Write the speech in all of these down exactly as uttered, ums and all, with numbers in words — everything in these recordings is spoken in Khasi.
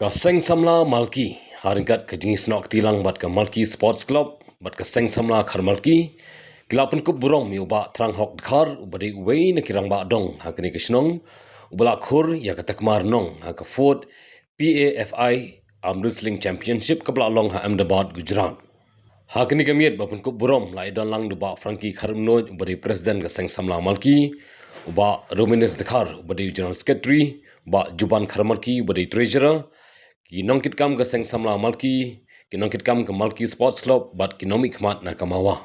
Ka Seng Samla Malki, ha ryngkat ka jingïasnoh kti lang bad ka Malki Sports Club bad ka Seng Samla Kharmalki, ki la pynkup burom ïa u Bah Thrang Hok Dkhar, uba dei uwei na ki rangbah dong ha kane ka shnong, uba la khur ïa ka takma rnong ha ka fourth P A F I Arm Wrestling Championship kaba la long ha Ahmedabad, Gujarat. Ha kane ka miet ba pynkup burom la ïadon lang da u Bah Frankie Kharmnuid, uba dei President ka Seng Samla Malki, u Bah Romanus Dkhar, uba dei General Secretary, u Bah Juban Kharmalki, uba dei Treasurer, ki nongkitkam ka Seng Samla Malki, ki nongkitkam ka Malki Sports Club bad ki nongmihkhmat na ka Mawa.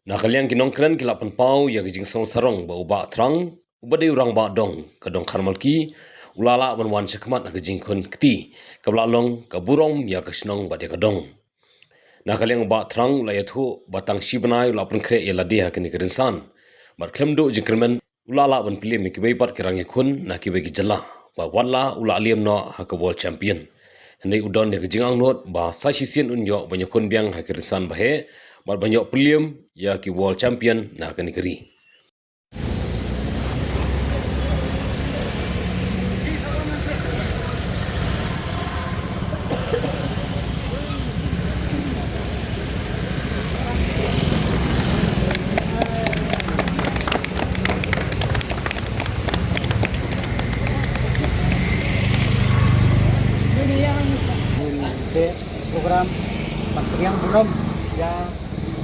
Na ka liang ki nongkren ki la pynpaw ïa ka jingsngew sarong ba u Bah Thrang, uba dei u rangbah dong ka dong Kharmalki, u la lah ban wan shakhmat ha ka jingkhun kti kaba la long ka burom ïa ka shnong bad ïa ka dong. Na ka liang u Bah Thrang u la ïathuh ba tang shi bnai u la pynkhreh ïa lade ha kane ka rynsan bad khlem duh jingkyrmen u la lah ban pynliem ïa kiwei pat ki rangïakhun na kiwei ki jylla, bad watla u la liem noh ha ka World Champion. Hynrei u don ïa ka jingangnud ba sa shisien un ïoh ban ïakhun biang ha ki rynsan ba heh bad ban ïoh pynliem ïa ki World Champion na kane ka ri. Program ban pdiang burom ïa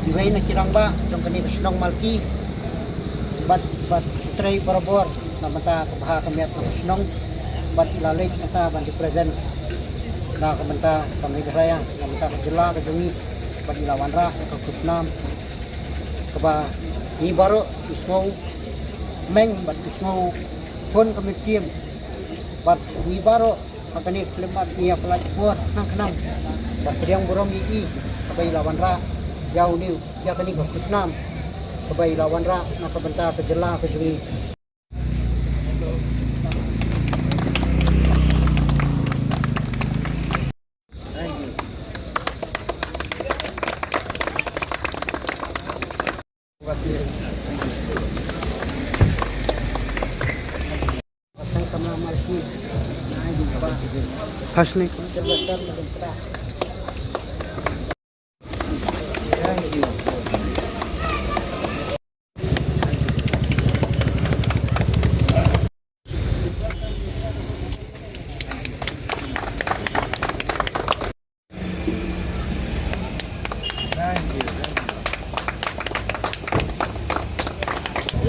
iwei na ki rangbah jong kane ka shnong Malki bad, bad u trei barabor na bynta ka bha ka miat ka shnong bad i la leit mynta ban represent na ka bynta ka Meghalaya, na bynta ka jylla ka jong ngi, bad i la wanrah ïa ka khusnam kaba ngi baroh ki sngew meng bad ki sngew khun ka mynsiem bad ngi baroh ha kane ka khyllipmat ngi ïa pynlait por khnang khnang ban pdiang burom ïa i kaba i la wanrah ïa une, ïa kane ka khusnam kaba i la wanrah na ka bynta ka jylla ka jong ngi.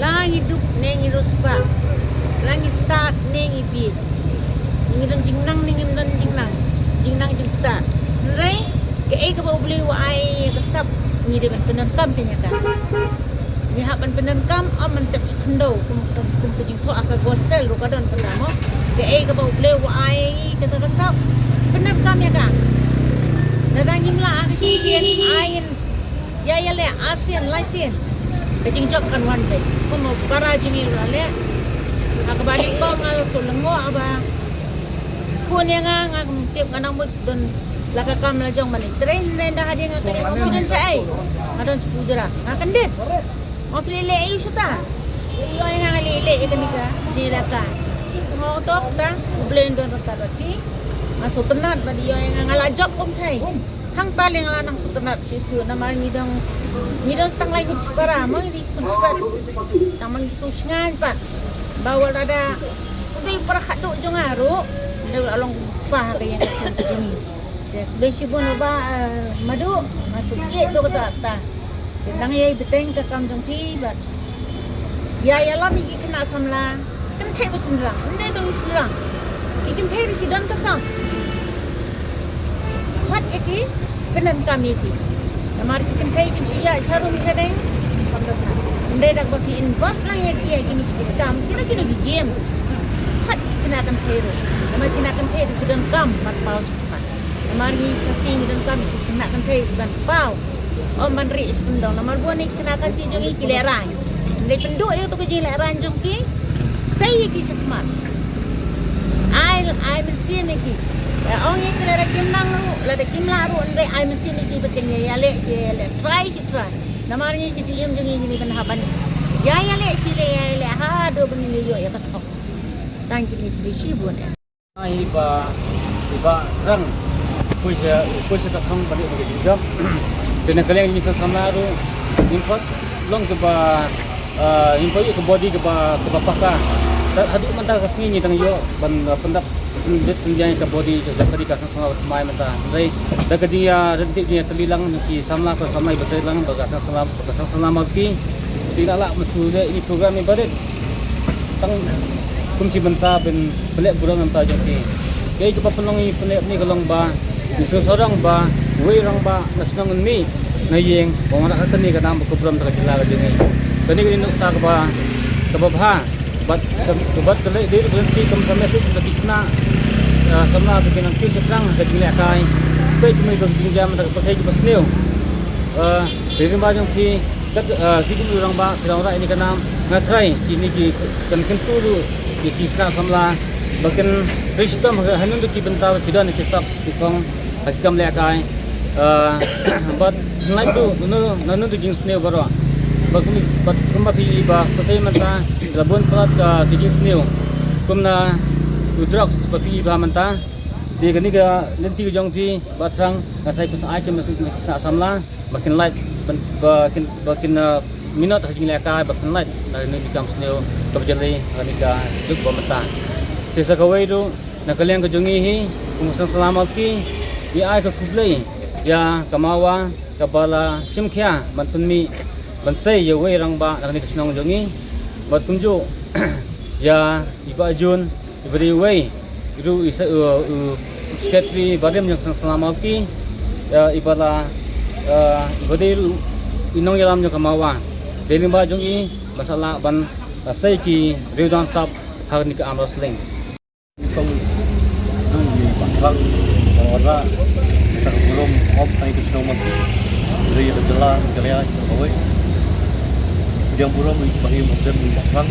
La ngi duk ne ngi riewspah, la ngi stad ne ngi bieit, ngi don jingnang ne ngim don jingnang, jingnang jingstad. Hynrei kaei kaba U Blei u ai ïa ka sap ngi dei ban pyndonkam ïa ka. Ngi hap ban pyndonkam, ym ban tep sha khyndew kum, kum, kum ka jingthoh ha ka gospel ruh ka don kata mo. Kaei kaba U Blei u ai kata ka sap, pyndonkam ïa ka. Lada ngim lah ha ka shisien, ai ngin ïa ïaleh arsien laisien. Ka jingjop kan wan beit. Kum u para jong ngi u la leh. Ha kaba nyngkong nga la shu lyngngoh haba phone ïa nga, nga kum tip nga nang mut don la ka kam la jong ban trei, trei da hadien nga kane, nga phi don shaei? Nga don sha Pujra. Nga kyndit. Nga phi leh leh aïu shata? Ïoh ïa nga, nga leh leh ïa kane ka jingïalehkai. Nga ong to kata U Blei un don ryngkat bad phi. Nga sngewtynnat bad ïoh ïa nga, nga la jop kumtai. Hangta lei nga la nang sngewtynnat shisha namar ngi dang, ngi dang tang lai ngut shipara mo, ngi dei khun swet. Tang ma ngi sngewsngaiñ pat ba wat lada u dei u para khadduh jong nga ruh, u dei u la long u kpa ha ka ïing ka sem ka jong ngi. Te khublei shibun u Bah, eh, Madu, nga sngewthuh ïa kata kata. Te nang ïai bteng ka kam jong phi bad ïa ïalam ïa ki khynnah samla. Kynthei bad shynrang, ym dei tang shynrang. Ki kynthei ruh ki don ka sap. Khot ïa ki, pyndonkam ïa ki. Namar ki kynthei kin shu ïaid sharum shadeng, kam donkam. Ym dei da kaba phi involve lang ïa ki ïa kine ki jingkam, kino kino ki game. Khot ïa ki khynnah kynthei ruh. Namar ki khynnah kynthei ruh ki donkam ban paw sha khmat. Namar ngi Khasi ngi donkam ïa ki khynnah kynthei ban paw. Ym ban rieh sha kyndong namar bun ki khynnah Khasi jong ngi ki lehraiñ. Hynrei pynduh ïa kata ka jinglehraiñ jong ki. Sei ïa ki sha khmat. Ai, ai mynsiem ïa ki. Ong ïa ki lada kim nang ruh, lada kim lah ruh, hynrei ai mynsiem ïa ki ba kin ïa ïaleh shi ïaleh, try shi try. Namar ngi ka jingim jong ngi ngi ban hap ban ïa ïaleh shi leh ïa ïaleh haduh ba ngin ïoh ïa ka thong. Tang kine, kine shibun. Ai ba, ba rang. Poi sha, poi sha ka thong ba dei ba ka jingjop. Te na ka liang jong ngi ki samla ruh ngim pat long kaba, ah, ngim pat ïoh ka body kaba, kaba paka. Haduh mynta ka sngi ngi dang ïoh ban, ah, pyndap, pyndap pynbiang ïa ka body ka jong ka dei ka seng samla ba thymmai mynta. Hynrei da ka jingïa ryntih jingïatylli lang na ki samla, ka samla iba trei lang bad ka seng samla, bad ka seng samla Malki. Te la lah mynsiem ïa ine i program iba rit. Tang kum shi bynta ban pynleh burom na ka bynta jong ki. Kaei kaba pynlong ïa pynleh ne ka long ba ngi sngewsarong ba uwei u rangbah na shnong, na mih na ïing, ba wanrah katne ka nam bad ka burom da ka jylla ka jong ngi. Kane ka dei ka nuksa kaba, kaba bha. Bad ka, bad ka leh dei ka lynti kam ka message ka dei kane, ah, samla ba kin nang kiew shaphrang ka jinglehkai. Peit kumno ka jingjia mynta ka pyrthei kaba sniew. Ah, dei ryngba jong ki, kat, ah, ki kum u rangbah ki la wanrah ïa kane ka nam, nga tharai kine ki kan kyntu ruh ïa ki khynnah samla ba kin trei shitom ha, ha nongduk ki bynta ba ki don ki sap ki thong ha ki kam lehkai. Ah, bad hynrei tu nano nano tu jingsniew baroh. Bad kum, bad kumba phi i ba pyrthei mynta la bun palat ka, ka jingsniew. Kumna u drugs ba phi i ba mynta. Te kane ka lynti ka jong phi Bah Thrang, nga tharai phin sa ai ka message na ki khynnah samla ba kin lait, ba kin, ba kin, ah, minot ha ka jinglehkai, ba kin lait na kane ka kam sniew kaba jyllei ha kane ka juk ba mynta. Te sa kawei ruh na ka liang ka jong ngi hi kum ka seng samla Malki, ngi ai ka khublei ïa ka Mawa kaba la shim khia ban pynmih ban sei ïa uwei u rangbah na kane ka shnong jong ngi. Bad kumjuh ïa i Bah Jun, iba dei uwei ruh i se-, u, u secretary barim jong ka seng samla Malki, ïa iba la, ïa iba dei ruh i nongïalam jong ka Mawa. Dei lyngba jong i ba sa lah ban, ïa, sei ki riew dang sap ha kane ka arm wrestling. Tang dei i Bah Thrang, ora kita ka burom hok tang ïa ka shnong Malki, ri ka jylla, ka jylla kawei. Pdiang burom ïa i Bah Him Hopden, i Bah Thrang,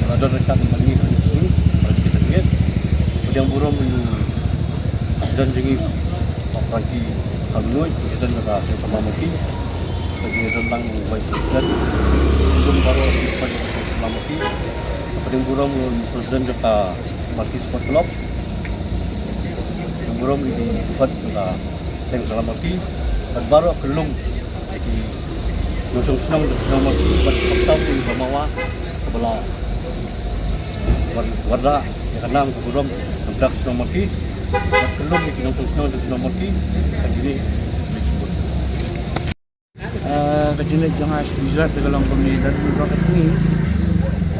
la don ryngkat bad ngi ha kane ka sngi, ha kane ka sngi. Pdiang burom ïa i Bah Don jong ngi, Bah Frankie Khamnuid, i don jong ka seng samla Malki. Ka jong i don lang Vice President. Burom baroh ïa ka seng samla Malki. Pdiang burom ïa i President jong ka Malki Sport Club. Pdiang burom ïa i President jong ka seng samla Malki. Bad baroh kyllum ïa ki nongshong shnong jong ka shnong Malki bad khamtam ïa i Bah Mawa kaba la wan-, wanrah ïa ka nam ka burom na ka bynta ka shnong Malki. Bad kyllum ïa ki nongshong shnong jong ka shnong Malki. Ka jingïeit. Eh, ka jingïeit jong nga sha Gujarat te ka long kumne, da dei ba ka sngi,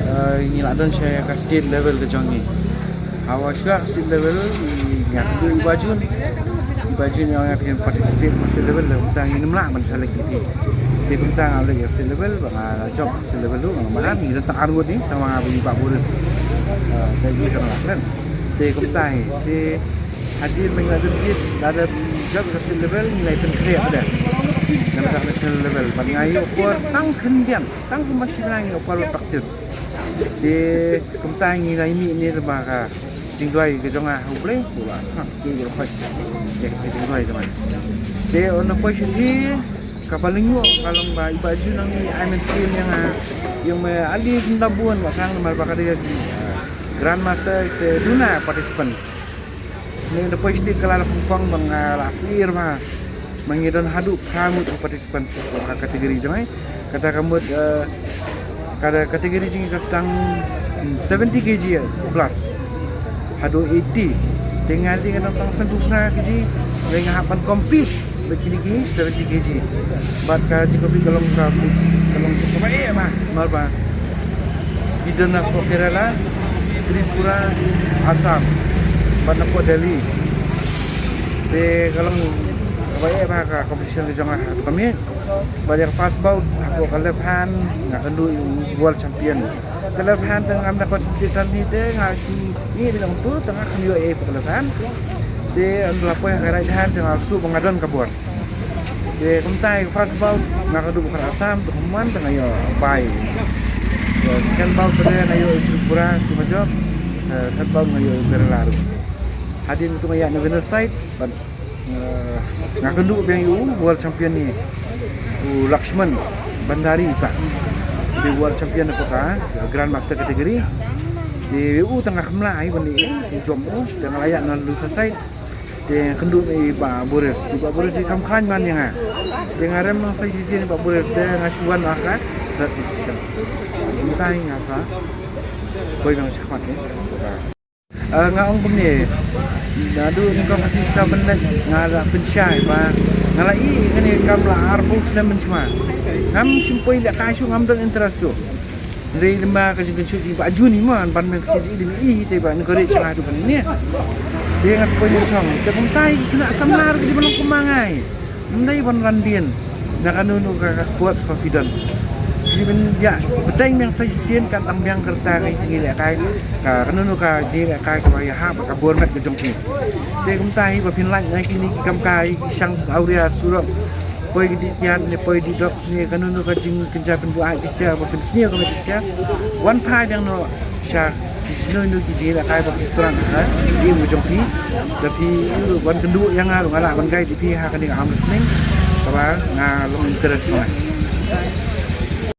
eh, ngi la don sha ka state level ka jong ngi. Hawa shuwa state level, ngi ïa kynduh i Bah Jun. I Bah Jun ïa nga phi participate ha state level, kumta ngim lah ban sa leit ïa phi. Te kumta nga leit ïa state level, ba nga la jop state level ruh, nga la madan, ngi don tang ar ngut ne, tang ma nga bad i Bah Boris. Eh, sa ïa ka la kren. Te kumta hi, te hadien ba ngi la dep jied, la dep jop ïa state level, ngi la ïa pynkhreh pat. Ngi la dep national level, bad nga ïoh por tang khyndiat, tang kumba shi bnai ngi ïoh por practice. Te kumta ngi la ïa mih ne ba ka jingduwai ka jong nga ha U Blei, u la sngap, u la peit ïa ka jingduwai jong nga. Te ynda poi sha phi, kaba lyngngoh ka long ba i Bah Jun nang i ai mynsiem ïa nga, ïa nga ali kumta bun, Bah Thrang, namar ba ka dei ka Grandmaster te duna participant. Ngi da poi sha ka la la pong pong ba nga la sir ba ma ngi don haduh phra ngut ki participant ha ka category jong ngi. Kata ka mut, eh, ka category jong ngi ka sdang, mm, seventy K G plus haduh eighty. Te nga dei nga dang tang sanphew phra K G. Nga hap ban compete bad kine ki seventy K G. Bad ka jingkompete ka long ka, ka long kaba eh ma, namar ba ki don na pdeng Kerala, Tripura, Assam, bad na pdeng Delhi. Te ka long kaba eh ma ka competition ka jong nga ha ka mih. Bad ïa ka first bout, ha ka left hand, nga kynduh ïa u world champion. Te left hand te ngam da concentrate hi te nga shu ïa dei nangtu te nga kynduh ïa ka left hand. Te ynda la poi ha ka right hand te nga shu ba nga don ka bor. Te kumta ïa ka first bout nga kynduh ba ka Assam, te kumne te nga ïoh bye. Ïa second bout te nga ïoh Tripura, Sumajok. Eh, third bout nga ïoh Kerala ruh. Hadien tu nga ïa na winner side, bad, eh, nga kynduh biang ïa u world champion ni, u Lakshman Bhandari ita. Dei world champion na kata, Grandmaster category. Te u tang ka kham lah ai ban leh, te jom u, te nga la ïaid na lu sa sait. Te kynduh i Bah Boris, i Bah Boris i kham khlaiñ man ïa nga. Te nga rem nang sa shisien i Bah Boris, te nga shu wan ha ka, sa shisien. Mynta nga sa poi biang shakhmat ne. Ah, nga ong kumne. Naduh nyngkong ka shisha ban leit nga la pynshai ba nga la ïohi kane kam la arphew snem mynshuwa. Ngam shym poi lehkai shuh, ngam don interest shuh. Hynrei lem bad ka jingkynshoh jong i Bah Jun i man ban meng ka jingim i te ba nyngkong re chang haduh kane. Te nga sa poi nyngkong te kumta i khynnah samla ruh ki dei ban long kum ma nga. Ym dei ban ran dien na kano kano ka, ka sports ka phi don. Phi ban ïa bteng biang sa shisien, kan tang biang ka rta ka jingïalehkai, ka kano kano ka jingïalehkai kaba ïahap bad ka bor met ka jong phi. Te kumta hi ba phin lait na kine ki kam kai, ki shang awria surok, poi ki dih kiad ne poi dih dok ne kano kano ka jingkynja pynbuaid ki sia ba pynsniew ka met ki sia. Wan phai biang noh sha ki snoh snoh ki jingïalehkai ba ki strang ha jingim ka jong phi. Da phi wan kynduh ïa nga ruh nga lah ban guide ïa phi ha kane ka arm wrestling kaba nga long interest ma nga.